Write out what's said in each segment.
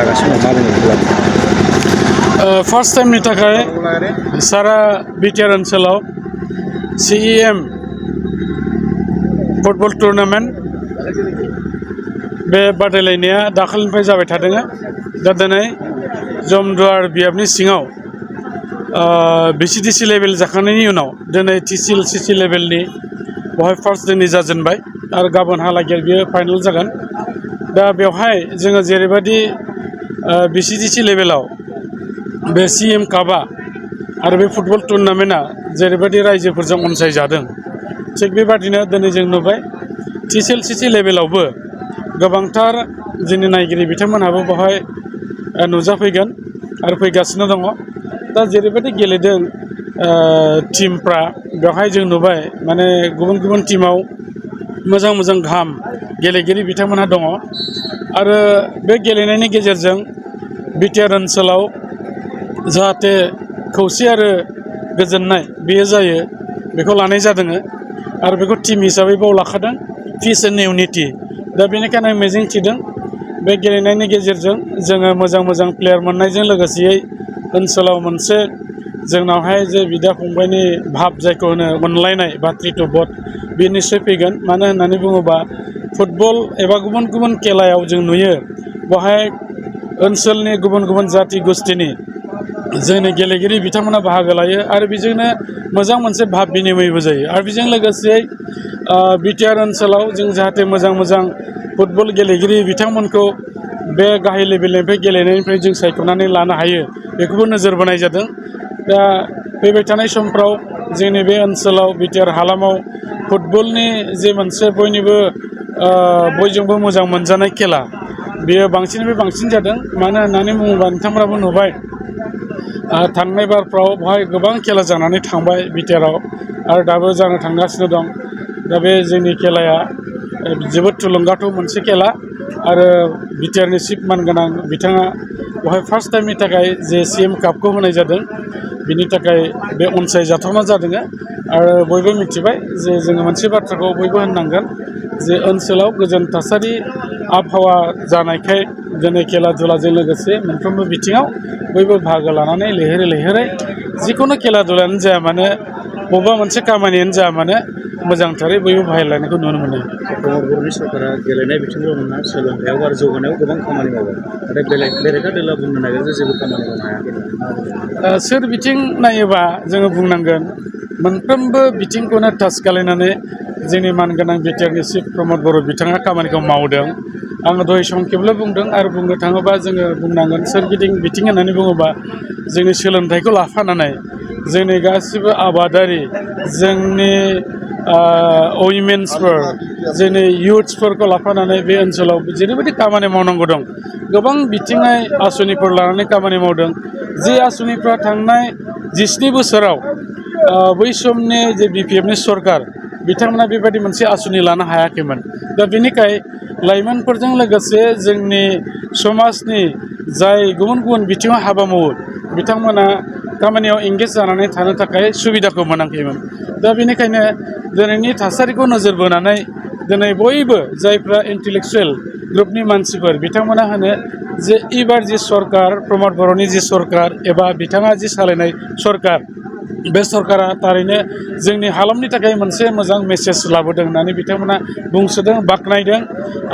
जागासिनो मा बुङो फार्स्ट टाइमनि थाखाय सारा बिटिआर ओनसोलाव CEM फुटबल टुर्नामेन्ट बे बादायलायनाया दाखालिनिफ्राय जाबाय थादों। दा दिनै जमदुवार बियाबनि सिङाव BCDC लेभेल जाखांनायनि उनाव दिनै TCL CC लेभेलनि बेवहाय फार्स्ट दिनै जाजेनबाय आरो गाबोनहालागै बियो फाइनाल जागोन। दा बेवहाय जोङो जेरैबायदि BCDC लेभेलाव बे CM कापआ आरो बे फुटबल टुर्नामेन्टआ जेरैबायदि रायजोफोरजों अनसायजादों, थिग बेबादिनो दिनै जों नुबाय TCL CC लेभेलावबो गोबांथार जोंनि नायगिरि बिथांमोनहाबो बेवहाय नुजाफैगोन आरो फैगासिनो दङ। दा जेरैबायदि गेलेदों टीमफ्रा बेवहाय जों नुबाय माने गुबुन गुबुन टीमाव मोजां मोजां गाहाम गेलेगिरि बिथांमोनहा दङ आरो बे गेलेनायनि गेजेरजों बिटिआर ओनसोलाव जाहाथे खौसे आरो गोजोननाय बेयो जायो बेखौ लानाय जादों आरो बेखौ टीम हिसाबै बाव लाखादों पिस एन्ड इउनिटि। दा बेनिखायनो आं मिजिं थिदों बे गेलेनायनि गेजेरजों जोङो मोजां मोजां प्लेयार मोननायजों लोगोसेयै ओनसोलाव मोनसे जोंनावहाय जे बिदा फंबायनि भाब जायखौ होनो अनलायनाय भातृत्वबोध बे निस्सय फैगोन। मानो होननानै बुङोबा फुटबल एबा गुबुन गुबुन खेलायाव जों नुयो बेवहाय ओनसोलनि गुबुन गुबुन जाथि गोष्ठीनि जोंनि गेलेगिरि बिथांमोना बाहागो लायो आरो बेजोंनो मोजां मोनसे भाब बिनिमयबो जायो। आरो बेजों लोगोसे बिटिआर ओनसोलाव जों जाहाथे मोजां मोजां फुटबल गेलेगिरि बिथांमोनखौ बे गाहाय लेभेलनिफ्राय गेलेनायनिफ्राय जों सायख'नानै लानो हायो बेखौबो नोजोर बोनाय जादों। दा फैबाय थानाय समफ्राव जोंनि बे ओनसोलाव बिटिआर हालामाव फुटबलनि जे मोनसे बयजोंबो मोजां मोनजानाय खेला बेयो बांसिननिफ्राय बांसिन जादों। मानो होननानै बुङोबा नोंथांमोनाबो नुबाय थांनाय बारफ्राव बेवहाय गोबां खेला जानानै थांबाय बिटिआराव आरो दाबो जानो थांगासिनो दं। दा बे जोंनि खेलाया जोबोद थुलुंगाथाव मोनसे खेला आरो बिटिआरनि चिफ मानगोनां बिथाङा बेवहाय फार्स्ट टाइमनि थाखाय जे CM कापखौ होनाय जादों बिनि थाखाय बे अनसायजाथावना जादों। आरो बयबो मिथिबाय जे जोङो मोनसे बाथ्राखौ बयबो होननांगोन जे ओनसोलाव गोजोन थासारि आबहावा जानायखाय दिनै खेला दुलाजों लोगोसे मोनफ्रोमबो बिथिङाव बयबो बाहागो लानानै लैहोरै लैहोरै जिखुनु खेला दुलायानो जाया मानो बबेबा मोनसे खामानियानो जाया मानो मोजांथारै बयबो बाहायलायनायखौ नुनो मोनो। प्रमद बर'नि सरकारा गेलेनाय बिथिंल' नङा सोलोंथायाव आरो जौगानायाव गोबां खामानि मावो, नाथाय बेरेखा दोला बुंनो नागिरो जे जेबो खामानि मावनो हायाखै। सोर बिथिं नायोबा जोङो बुंनांगोन मोनफ्रोमबो बिथिंखौनो टाच खालायनानै जोंनि मानगोनां बिटिआरनि चिफ प्रमद बर' बिथाङा खामानिखौ मावदों। आङो दहाय संखेबल' बुंदों आरो बुंनो थाङोबा जोङो बुंनांगोन सोरगिदिं बिथिं होननानै बुङोबा जोंनि सोलोंथाइखौ लाफानानै जोंनि गासिबो आबादारि जोंनि उइमेन्सफोर जोंनि युथ्सफोरखौ लाफानानै बे ओनसोलाव जेरैबायदि खामानि मावनांगौ दं गोबां बिथिङै आसनिफोर लानानै खामानि मावदों। जे आसनिफ्रा थांनाय 17 बोसोराव बै समनि जे BPFनि सरकार बिथांमोना बेबायदि मोनसे आसनि लानो हायाखैमोन। दा बेनिखाय लाइमोनफोरजों लोगोसे जोंनि समाजनि जाय गुबुन गुबुन बिथिङाव हाबा मावो बिथांमोना खामानियाव एंगेज जानानै थानो थाखाय सुबिदाखौ मोनाखैमोन। दा बेनिखायनो दिनैनि थासारिखौ नोजोर बोनानै दिनै बयबो जायफ्रा इन्टेलेक्सुयेल ग्रुपनि मानसिफोर बिथांमोना होनो जे एबार जि सरकार प्रमद बर'नि जि सरकार एबा बिथाङा जि सालायनाय सरकार बे सरकारा थारैनो जोंनि हालामनि थाखाय मोनसे मोजां मेसेज लाबोदों होननानै बिथांमोना बुंसोदों, बाख्नायदों।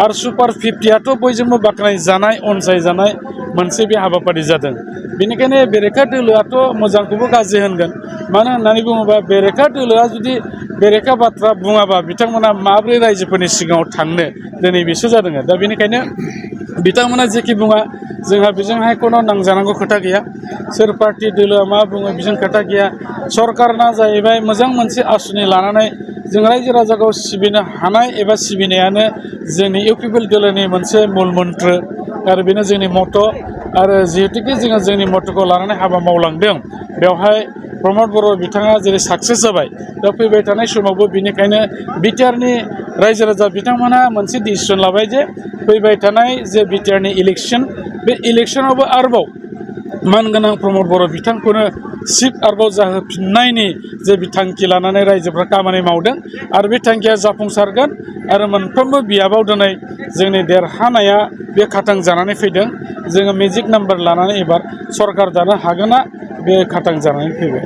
आरो सुपार 50आथ' बयजोंबो बाख्नायजानाय अनसायजानाय मोनसे बे हाबाफारि जादों। बेनिखायनो बेरेखा दोलोआथ' मोजांखौबो गाज्रि होनगोन। मानो होननानै बुङोबा बेरेखा दोलोआ जुदि बेरेखा बाथ्रा बुङाबा बिथांमोना माब्रै रायजोफोरनि सिगाङाव थांनो दिनै बेसो जादों। दा बेनिखायनो बिथांमोना जेखि बुङा जोंहा बेजोंहाय खुनु नांजानांगौ खोथा गैया। सोर पार्टि दोलोआ मा बुङो बेजों खोथा गैया। सरकारना जाहैबाय मोजां मोनसे आसनि लानानै जों रायजो राजाखौ सिबिनो हानाय एबा सिबिनायानो जोंनि इउपिपिएल दोलोनि मोनसे मुल मन्त्र आरो बेनो जोंनि मट'। आरो जिहेतुके जोङो जोंनि मट'खौ लानानै हाबा मावलांदों बेवहाय प्रमद बर' बिथाङा जेरै साक्सेस जाबाय दा फैबाय थानाय समावबो बेनिखायनो बिटिआरनि रायजो राजा बिथांमोना मोनसे डिसिसन लाबाय जे फैबाय थानाय जे बिटिआरनि इलेक्सन बे इलेक्सनावबो आरोबाव मानगोनां प्रमद बर' बिथांखौनो सिट आरोबाव जाहोफिननायनि जे बिथांखि लानानै रायजोफ्रा खामानि मावदों आरो बे थांखिया जाफुंसारगोन आरो मोनफ्रोमबो बियाबाव दिनै जोंनि देरहानाया बे खाथां जानानै फैदों जोङो मेजिक नाम्बार लानानै एबार सरकार दानो हागोना बे खाथां जानानै फैबाय।